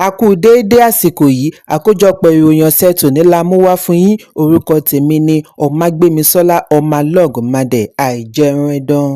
A kú déédé àsìkò yìí. Àkójọpọ̀ ìròyìn ọ̀sẹ̀ tòní la mú wá fún yín. Orúkọ tèmi ni Ọ̀mágbémisọ́lá ọmọlọ́gọ̀mádé àìjẹunẹdàn.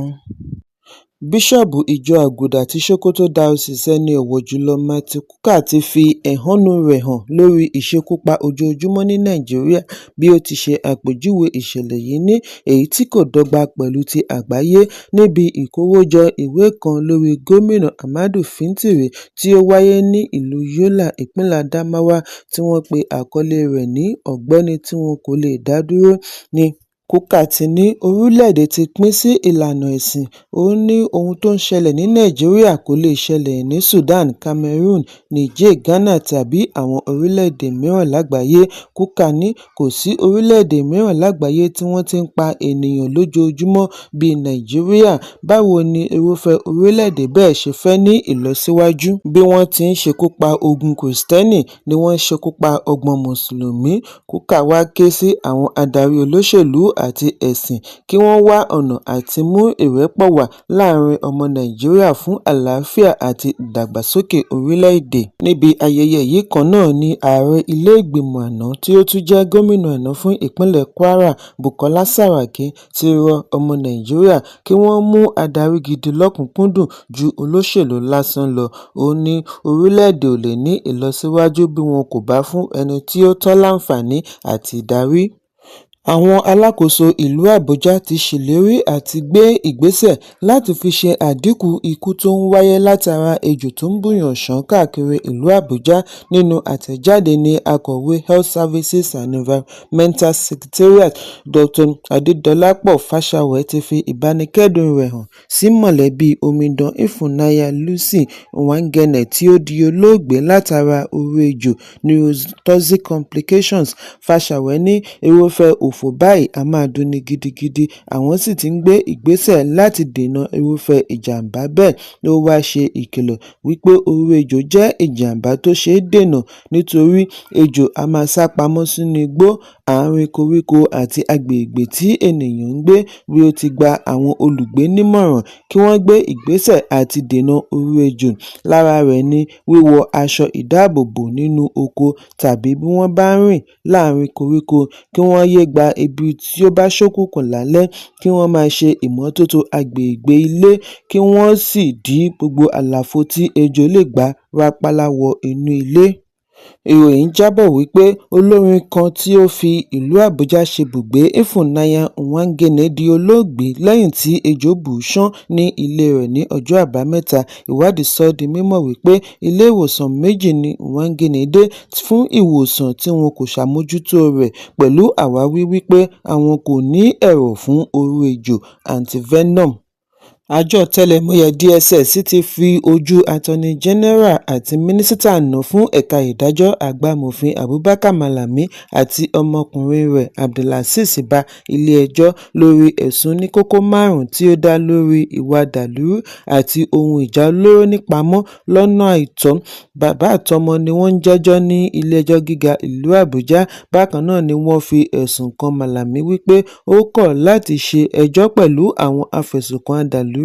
Bíṣọ́ọ̀bù Ìjọ Àgùdà ti Sokoto Diocese Ẹni-ọ̀wọ̀ jùlọ Matthew Kukah ti fi ẹ̀hónú rẹ̀ hàn lórí ìṣekúpa ojoojúmọ́ ní Nàìjíríà bí ó ti ṣe àpèjúwe ìṣẹ̀lẹ̀ yìí ní èyí tí kò dọ́gba pẹ̀lú ti àgbáyé. Níbi ìkówójọ ìwé kan lórí Gómìnà Ahmadu Fintiri tí ó wáyé ní ìlú Yola, ìpínlẹ̀ Adamawa, tí wọ́n pe àkọlée rẹ̀ ní "Ọ̀gbẹ́ni tí wọn kò leè dá dúró", ní Kukah ti ní orílẹ̀-èdè ti pín sí ìlànà ẹ̀sìn. Ó ní ohun tó ń ṣẹlẹ̀ ní Nàìjíríà kò leè ṣẹlẹ̀ ní Sudan, Cameroon, Niger, Ghana tàbí àwọn orílẹ̀-èdè mìíràn lágbàáyé. Kukah ní kò sí orílẹ̀-èdè mìíràn lágbàáyé tí wọ́n ti ń pa ènìyàn lójoojúmọ́ bíi Nàìjíríà, báwo ni irúfẹ́ orílẹ̀-èdè bẹ́ẹ̀ ṣe fẹ́ ní ìlọsíwájú? Bí wọ́n ti ń ṣekú pa ogún Kìrìsìtẹ́nì ni wọ́n ń ṣekú pa ọgbọ̀n Mùsùlùmí. Kukah wá ké sí àwọn adarí olóṣèlú àti ẹ̀sìn kí wọ́n wá ọ̀nà àti mú ìrẹ́pọ̀ wà láàrin ọmọ Nàìjíríà fún àlàáfíà àti ìdàgbàsókè orílẹ̀-èdè. Níbi ayẹyẹ yìí kan náà ni ààrẹ ilé-ìgbìmọ̀ àná tí ó tún jẹ́ gómìnà àná fún ìpínlẹ̀ Kwara, Bùkọ́lá Sàràkí, ti rọ ọmọ Nàìjíríà kí wọ́n mú adarí gidi lọ́kùn-ún-kúndùn ju olóṣèlú lásán lọ. Ó ní orílẹ̀-èdè ò lè ní ìlọsíwájú bí wọn kò bá fún ẹni tí ó tọ́ láǹfààní àti darí. Àwọn alákòóso ìlú Àbújá ti ṣèlérí àti gbé ìgbésẹ̀ láti fi ṣe àdínkù ikú tó ń wáyé látara ejò tó ń bú'yàn ṣàn káàkiri ìlú Àbújá. Nínú àtẹ̀jáde ní Akọ̀wé Health Services and Environmental Secretariat, Dr. Adédọlápọ̀ Fáṣàwẹ̀ ti fi ìbánikẹ́dùn rẹ̀ hàn sí mọ̀lẹ́bí Omidan Ifunayà Lucy Nwangene tí ó di olóògbé látara oró ejò neurotoxic complications. Fáṣàwẹ̀ ní irúfẹ́ òfò báyìí á máa dunni gidigidi, àwọn sì ti ń gbé ìgbésẹ̀ láti dènà irúfẹ́ ìjàm̀bá bẹ́ẹ̀. Ó wáá ṣe ìkìlọ̀ wípé oró ejò jẹ́ ìjàm̀bá tó ṣeé dènà nítorí ejò á máa sá pamọ́ sínú igbó, àárín koríko àti agbègbè tí ènìyàn ń gbé, bí ó ti gba àwọn olùgbé nímọ̀ràn kí wọ́n gbé ìgbésẹ̀ àti dènà oró ejò. Lára rẹ̀ ní wíwọ aṣọ ìdáàbòbò nínú oko tàbí bí wọ́n bá ń rìn láàrín koríko, kí wọ́n yéé gba ibi tí ó bá ṣókùnkùn lálẹ́, kí wọ́n máa ṣe ìmọ́tótó agbègbè ilé, kí wọ́n sì dí gbogbo àlàfo tí ejò lè gbà rápálá wọ inú ilé. Ìròyìn jábọ̀ wípé olórin kan tí ó fi ìlú Àbújá ṣebùgbé, Ifunaya Nwangene, di olóògbé lẹ́yìn tí ejò bù ú ṣán ní ilé rẹ̀ ní ọjọ́ Àbámẹ́ta. Ìwádìí sọ ọ́ di mímọ̀ wípé ilé-ìwòsàn méjì ni Nwangene dé fún ìwòsàn tí wọn kò ṣàmójútó rẹ̀ pẹ̀lú àwáwí wípé àwọn kò ní ẹ̀rọ̀ fún oró ejò antivenom. Àjọ ọ̀tẹlẹ̀múyẹ́ DSS ti fi ojú Attorney General àti Mínísítà àná fún ẹ̀ka ìdájọ́, Àgbà Amòfin Abubakar Malami àti ọmọkùnrin rẹ̀ Abdulazeez bá ilé-ẹjọ́ lórí ẹ̀sùn oníkókó márùn-ún tí ó dá lórí ìwà ọ̀dàlúrú àti ohun ìjà olóró nípamọ́ lọ́nà àìtọ́. Bàbá àtọmọ ni wọ́n ń jẹ́jọ́ ní ilé-ẹjọ́ gíga ìlú Àbújá. Bákan náà ni wọ́n fi ẹ̀sùn kan Malami wípé ó kọ̀ láti ṣe ẹjọ́ pẹ̀lú àwọn afẹ̀sùnkàn adàlúrú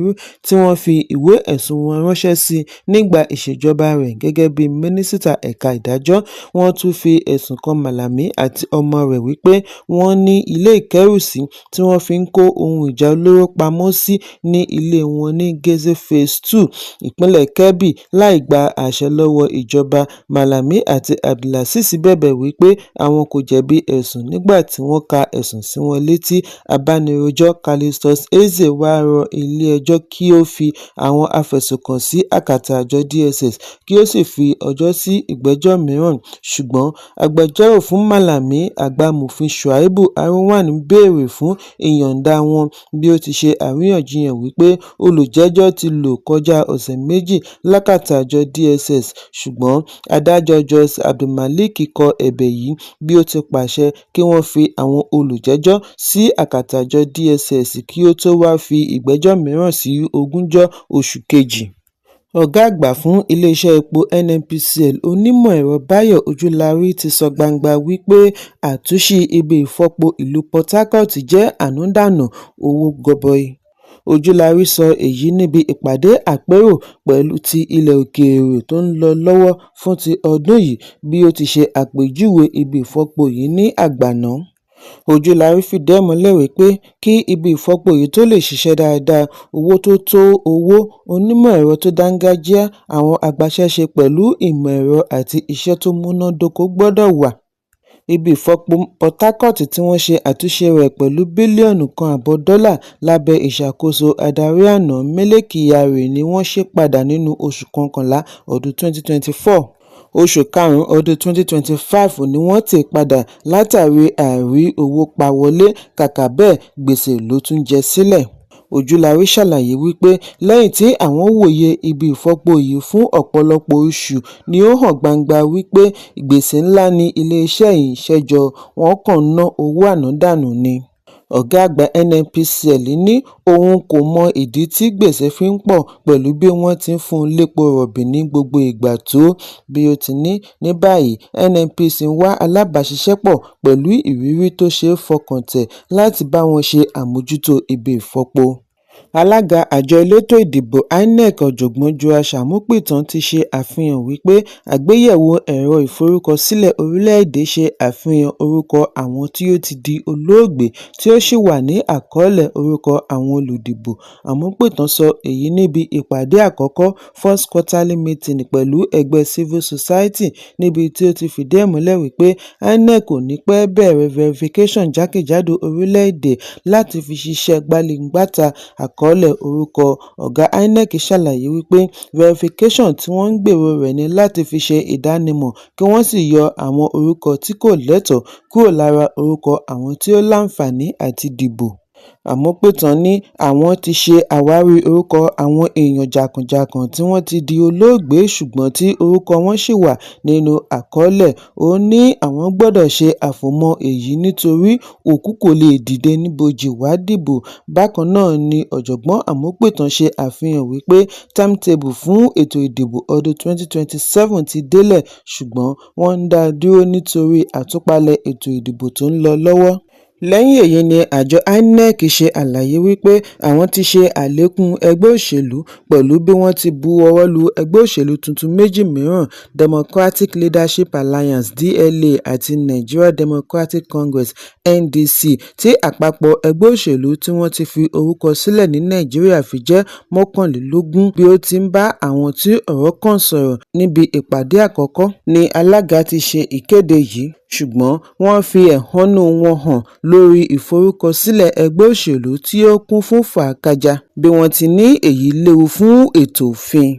tí wọ́n fi ìwé ẹ̀sùn wọn ránṣẹ́ sí nígbà ìṣèjọba rẹ̀ gẹ́gẹ́ bí mínísítà ẹ̀ka ìdájọ́. Wọ́n tún fi ẹ̀sùn kan Malami àti ọmọ rẹ̀ wípé wọ́n ní ilé ìkẹ́rùsí tí wọ́n fi ń kó ohun ìjà olóró pamọ́ sí ní ilé wọn ní Geze Phase Two, ìpínlẹ̀ Kebbi, láì gba àṣẹ lọ́wọ́ ìjọba. Malami àti Abdulazeez bẹ̀bẹ̀ wípé àwọn kò jẹ̀bi ẹ̀sùn nígbà tí wọ́n ka ẹ̀sùn sí wọn létí. Abánirojọ́ Callistus Eze wáá rọ ilé-ẹjọ́ kí ó fi àwọn afẹ̀sùnkàn sí akátá àjọ DSS kí ó sì fi ọjọ́ sí ìgbẹ́jọ́ mìíràn. Ṣùgbọ́n agbẹjọ́rò fún Malami, àgbà amòfin Shuaïbù Aruwan, béèrè fún ìyọ̀ǹda wọn bí ó ti ṣe àríyànjiyàn wípé olùjẹ́jọ́ ti lò kọjá ọ̀sẹ̀ méjì lákàtà àjọ DSS. Ṣùgbọ́n adájọ́ Joyce Abdulmalik kọ ẹ̀bẹ̀ yìí bí ó ti pàṣẹ kí wọ́n fi àwọn olùjẹ́jọ́ sí akátá àjọ DSS kí ó tó wáá fi ìgbẹ́jọ́ mìíràn sí ogúnjọ́ oṣù kejì. Ọ̀gá àgbà fún iléeṣẹ́ epo NNPCL, Onímọ̀-ẹ̀rọ Báyọ̀ Ojúlárí ti sọ gbangba wípé àtúnṣí ibi ìfọpo ìlú Port Harcourt jẹ́ ànádànù owó gọbọi. Ojúlárí sọ èyí níbi ìpàdé àpérò pẹ̀lú ti ilẹ̀ òkèèrè tó ń lọ lọ́wọ́ fún ti ọdún yìí bí ó ti ṣe àpèjúwe ibi ìfọpo yìí ní àgbàná. Ojúlárí fìdí ẹ̀ múlẹ̀ wípé kí ibi ìfọpo yìí tóó lè ṣiṣẹ́ dáadáa, owó tó tó owó, onímọ̀-ẹ̀rọ tó dáńgájíá, àwọn agbaṣẹ́ṣe pẹ̀lú ìmọ̀ ẹ̀rọ àti iṣẹ́ tó múná dóko gbọ́dọ̀ wà. Ibi ìfọpo Port Harcourt tí wọ́n ṣe àtúnṣe rẹ̀ pẹ̀lú bílíọ̀nù 1.5 dọ́là lábẹ́ ìṣàkóso adarí àná Mele Kyari ni wọ́n ṣí padà nínú oṣù kọkànlá ọdún 2024. Oṣù karùn-ún ọdún 2025 ni wọ́n tì í padà látàrí àìrí owó pa wọlé, kàkà bẹ́ẹ̀ gbèsè ló tún jẹ sílẹ̀. Ojúlárí ṣàlàyé wípé lẹ́yìn tí àwọn wòye ibi ìfọpo yìí fún ọ̀pọ̀lọpọ̀ oṣù ni ó hàn gbangba wípé gbèsè ńlá ni iléeṣẹ́ yìí ń ṣẹ́ jọ, wọ́n kàn ń ná owó ànádànù ni. Ọ̀gá àgbà NNPCL ní òun kò mọ ìdí tí gbèsè fi ń pọ̀ pẹ̀lú bí wọ́n ti ń fún lépo rọ̀bì ní gbogbo ìgbà tó, bí ó ti ní, ní báyìí NNPC ń wá alábàáṣiṣẹ́pọ̀ pẹ̀lú ìrírí tó ṣeé fọkàn tẹ̀ láti bá wọn ṣe àmójútó ibi ìfọpo. Alága àjọ elétò ìdìbò INEC Ọ̀jọ̀gbọ́n Joash Amupitan ti ṣe àfihàn wípé àgbéyẹ̀wò ẹ̀rọ ìforúkọsílẹ̀ orílẹ̀-èdè ṣe àfihàn orúkọ àwọn tí ó ti di olóògbé tí ó sì wà ní àkọọ́lẹ̀ orúkọ àwọn olùdìbò. Amupitan sọ èyí níbi ìpàdé àkọ́kọ́ First Quarterly Meeting pẹ̀lú ẹgbẹ́ Civil Society níbi tí ó ti fìdí ẹ̀ múlẹ̀ wípé INEC kò ní pẹ́ bẹ̀rẹ̀ verification jákèjádò orílẹ̀-èdè láti fi ṣiṣẹ́ gbaléǹgbàta àkọọ́lẹ̀ orúkọ. Ọ̀gá INEC ṣàlàyé wípé verification tí wọ́n ń gbèrò rẹ̀ ní láti fi ṣe ìdánimọ̀ kí wọ́n sì yọ àwọn orúkọ tí kò lẹ́tọ̀ọ́ kúrò lára orúkọ àwọn tí ó láǹfààní àti dìbò. Amupitan ní àwọn ti ṣe àwárí orúkọ àwọn èèyàn jàǹkànjàǹkàn tí wọ́n ti di olóògbé ṣùgbọ́n tí orúkọ wọn ṣì wà nínú àkọọ́lẹ̀. Ó ní àwọn gbọ́dọ̀ ṣe àfọ̀mọ́ èyí nítorí òkú kó lè dìde níbojì wàá dìbò. Bákan náà ni Ọ̀jọ̀gbọ́n Amupitan ṣe àfihàn wípé timetable fún ètò ìdìbò ọdún 2027 ti délẹ̀ ṣùgbọ́n wọ́n ń dá a dúró nítorí àtúpalẹ̀ ètò ìdìbò tó ń lọ lọ́wọ́. Lẹ́yìn èyí ni àjọ INEC ṣe àlàyé wípé àwọn ti ṣe àlékún ẹgbẹ́ òṣèlú pẹ̀lú bí wọ́n ti bu ọwọ́ lu ẹgbẹ́ òṣèlú tuntun méjì mìíràn, Democratic Leadership Alliance (DLA) àti Nigeria Democratic Congress (NDC), tí àpapọ̀ ẹgbẹ́ òṣèlú tí wọ́n ti fi orúkọ sílẹ̀ ní Nàìjíríà fi jẹ́ 21. Bí ó ti ń bá àwọn tí ọ̀rọ̀ kàn sọ̀rọ̀ níbi ìpàdé àkọ́kọ́ ní alága ti ṣe ìkéde yìí, ṣùgbọ́n wọ́n fi ẹ̀hónú wọn hàn lórí ìforúkọsílẹ̀ ẹgbẹ́ òṣèlú tí ó kún fún fàákájàá bí wọ́n ti ní èyí léwu fún ètò òfin.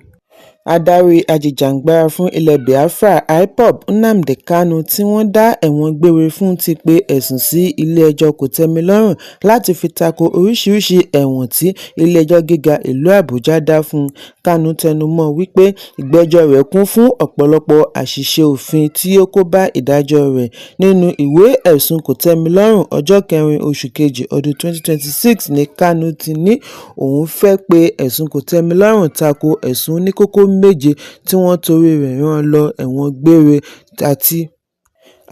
Adarí ajìjàgbara fún ilẹ̀ Biafra IPOB, Nnamdi Kanu, tí wọ́n dá ẹ̀wọ̀n gbére fún ti pe ẹ̀sùn sí ilé-ẹjọ́ kòtẹ́milọ́rùn láti fi tako oríṣiríṣi ẹ̀wọ̀n tí ilé-ẹjọ́ gíga ìlú Àbújá dá fún un. Kanu tẹnumọ́ wípé ìgbẹ́jọ́ rẹ̀ kún fún ọ̀pọ̀lọpọ̀ àṣìṣe òfin tí ó kóbá ìdájọ́ rẹ̀. Nínú ìwé ẹ̀sùn kòtẹ́milọ́rùn ọjọ́ 4 oṣù kejì ọdún 2026 ní Kanu ti ní òun fẹ́ pe ẹ̀sùn kòtẹ́milọ́rùn tako ẹ̀sùn oníkókó méje tí wọ́n torí rẹ̀ rán lọ ẹ̀wọ̀n gbére àti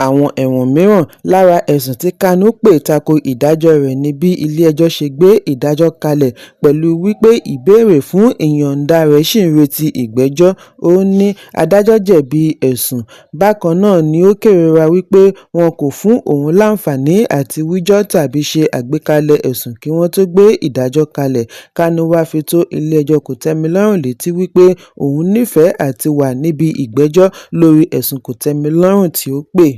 àwọn ẹ̀wọ̀n mìíràn. Lára ẹ̀sùn tí Kanu pè tako ìdájọ́ rẹ̀ ni bí ilé-ẹjọ́ ṣe gbé ìdájọ́ kalẹ̀ pẹ̀lú wípé ìbéèrè fún ìyọ̀ǹda rẹ̀ ṣì ń retí ìgbẹ́jọ́. Ó ní adájọ́ jẹ̀bi ẹ̀sùn. Bákan náà ni ó kérora wípé wọn kò fún òun láǹfààní àti wíjọ́ tàbí ṣe àgbékalẹ̀ ẹ̀sùn kí wọ́n tó gbé ìdájọ́ kalẹ̀. Kanu wá fi tó ilé-ẹjọ́ kòtẹ́milọ́rùn létí wípé òun nífẹ̀ẹ́ àti wà níbi ìgbẹ́jọ́ lórí ẹ̀sùn kòtẹ́milọ́rùn tí ó pè.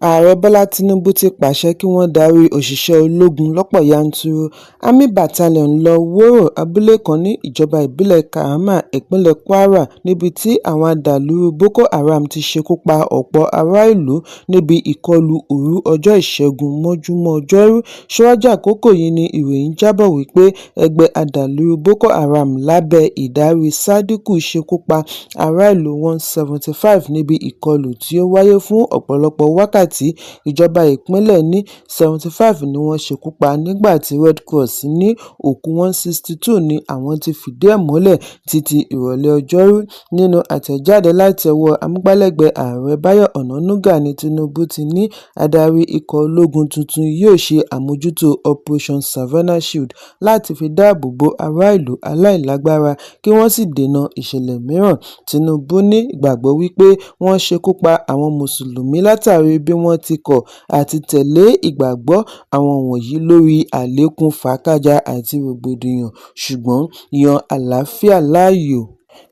Ààrẹ Bọ́lá Tinubu ti pàṣẹ kí wọ́n darí òṣìṣẹ́ ológun lọ́pọ̀ yanturu Army Battalion lọ wọ́rọ̀ abúlé kan ní ìjọba ìbílẹ̀ Kaiama, ìpínlẹ̀ Kwara, níbi tí àwọn adàlúrú Boko Haram ti ṣekú pa ọ̀pọ̀ aráàlú níbi ìkọlù òru ọjọ́ Ìṣẹ́gun mọ́júmọ́ Ọjọ́rú. Síwájú àkókò yìí ni ìròyìn jábọ̀ wípé ẹgbẹ́ adàlúrú Boko Haram lábẹ́ ìdarí Sádíkù ṣekú pa aráàlú 175 níbi ìkọlù tí ó wáyé fún ọ̀pọ̀lọpọ̀ wákàtí. tí ìjọba ìpínlẹ̀ ní 75 ni wọ́n ṣekú pa nígbà tí Red Cross ní òkú 162 ni àwọn ti fìdí ẹ̀ múlẹ̀ títí ìrọ̀lẹ́ Ọjọ́rú. Nínú àtẹ̀jáde láti ọwọ́ amúgbálẹ́gbẹ̀ẹ́ Ààrẹ Báyọ̀ Ọ̀nànúgà ní Tinubu ti ní adarí ikọ̀ ológun tuntun yóò ṣe àmójútó Operation Savannah Shield láti fi dáàbò bo ará ìlú aláìlágbára kí wọ́n sì dènà ìṣẹ̀lẹ̀ mìíràn. Tinubu ní ìgbàgbọ́ wípé wọ́n ṣekú pa àwọn Mùsùlùmí látàrí bí wọ́n ti kọ̀ àti tẹ̀lé ìgbàgbọ́ àwọn wọ̀nyí lórí àlékún fàákájàá àti rògbòdìyàn, ṣùgbọ́n yan àlàáfíà láàyò.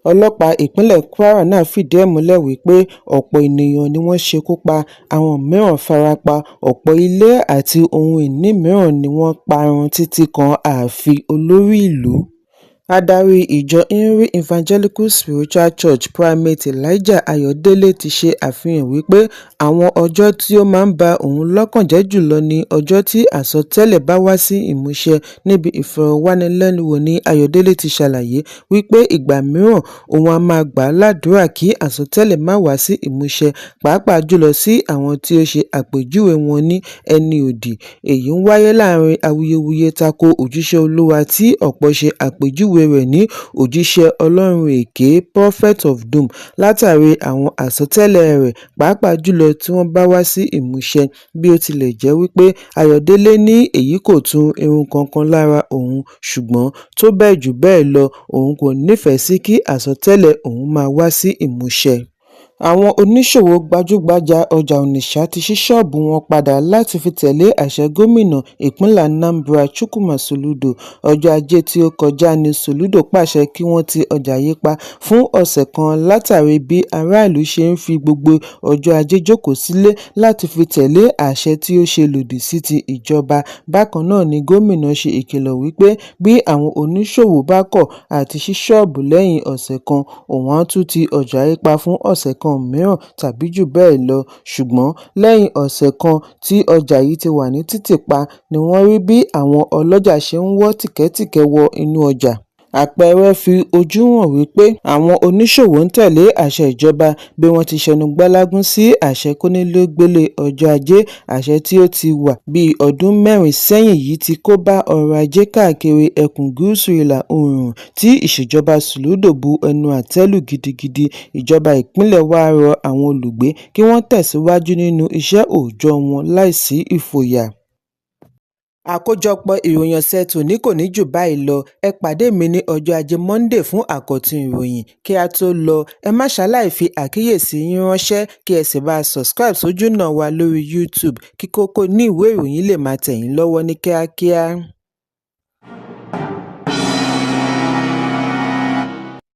Ọlọ́pàá ìpínlẹ̀ Kwara náà fìdí ẹ̀ múlẹ̀ wípé ọ̀pọ̀ ènìyàn ni wọ́n ṣekú pa, àwọn mìíràn fara pa, ọ̀pọ̀ ilé àti ohun ìní mìíràn ni wọ́n parun títí kan ààfin olórí ìlú. Adarí ìjọ Henry Evangelical Spiritual Church Primate Elijah Ayọ̀délé ti ṣe àfihàn wípé àwọn ọjọ́ tí ó máa ń ba òun lọ́kàn jẹ́ jùlọ ní ọjọ́ tí àsọtẹ́lẹ̀ bá wá sí ìmúṣẹ. Níbi ìfọ̀rọ̀wánilẹ́nuwò ní Ayọ̀délé ti ṣàlàyé wípé ìgbà mìíràn òun á máa gbà á ládùúrà kí àsọtẹ́lẹ̀ má wá sí ìmúṣẹ, pàápàá jùlọ sí àwọn tí ó ṣe àpèjúwe wọn ní ẹni òdì. Èyí ń wáyé láàrin awuyewuye tako òjíṣẹ́ Olúwa tí ọ̀pọ̀ ṣe àpèjúwe rẹ̀ ní òjíṣẹ́ Ọlọ́run èké (prophet of doom) látàrí àwọn àsọtẹ́lẹ̀ rẹ̀, pàápàá jùlọ tí wọ́n bá wá sí ìmúṣẹ. Bí ó tilẹ̀ jẹ́ wípé Ayọ̀délé ní èyí kò tu irun kankan lára òun, ṣùgbọ́n tó bẹ́ẹ̀ jù bẹ́ẹ̀ lọ, òun kò nífẹ̀ẹ́ sí kí àsọtẹ́lẹ̀ òun má wá sí ìmúṣẹ. Àwọn oníṣòwò gbajúgbajà ọjà Onitsha ti ṣí ṣọ́ọ̀bù wọn padà láti fi tẹ̀lé àṣẹ gómìnà ìpínlẹ̀ Anambra Chukwuma Soludo. Ọjọ́ Ajé tí ó kọjá ní Soludo pàṣẹ kí wọ́n ti ọjà yìí pa fún ọ̀sẹ̀ kan látàrí bí aráàlú ṣe ń fi gbogbo ọjọ́ Ajé jókòó sílé láti fi tẹ̀lé àṣẹ tí ó ṣe lòdì sí ti ìjọba. Bákan náà ni gómìnà ṣe ìkìlọ̀ wípé bí àwọn oníṣòwò bá kọ̀ àti ṣí ṣọ́ọ̀bù lẹ́yìn ọ̀sẹ̀ kan, òun á tún ti ọjà yìí pa fún ọ̀sẹ̀ kan mìíràn tàbí jù bẹ́ẹ̀ lọ. Ṣùgbọ́n lẹ́yìn ọ̀sẹ̀ kan tí ọjà yìí ti wà ní títì pa ni wọ́n rí bí àwọn ọlọ́jà ṣe ń wọ́ tìkẹ̀tìkẹ̀ wọ inú ọjà. Àpẹẹrẹ fi ojú hàn wípé àwọn oníṣòwò ń tẹ̀lé àṣẹ ìjọba bí wọ́n ti ṣẹnu gbálágún sí àṣẹ kónílé-ó-gbélé ọjọ́ Ajé. Àṣẹ tí ó ti wà bíi ọdún mẹ́rin sẹ́yìn yìí tí kò bá ọrọ̀ ajé káàkiri ẹkùn gúúsù ìlà-oòrùn tí ìṣèjọba Soludo bu ẹnu àtẹ́ lù gidigidi. Ìjọba ìpínlẹ̀ wá rọ àwọn olùgbé kí wọ́n tẹ̀síwájú nínú iṣẹ́ òòjọ́ wọn láìsí ìfòyà. Àkójọpọ̀ ìròyìn ọ̀sẹ̀ tòní kò ní jù báyìí lọ. Ẹ pàdé mi ní ọjọ́ Ajé Monday fún àkọ́tún ìròyìn. Kí á tó lọ, ẹ má ṣaláì fi àkíyèsí yín ránṣẹ́ kí ẹ sì bá subscribe sójúnà wa lórí YouTube kí kókó inú ìwé ìròyìn lè máa tẹ̀ yín lọ́wọ́ ní kíákíá.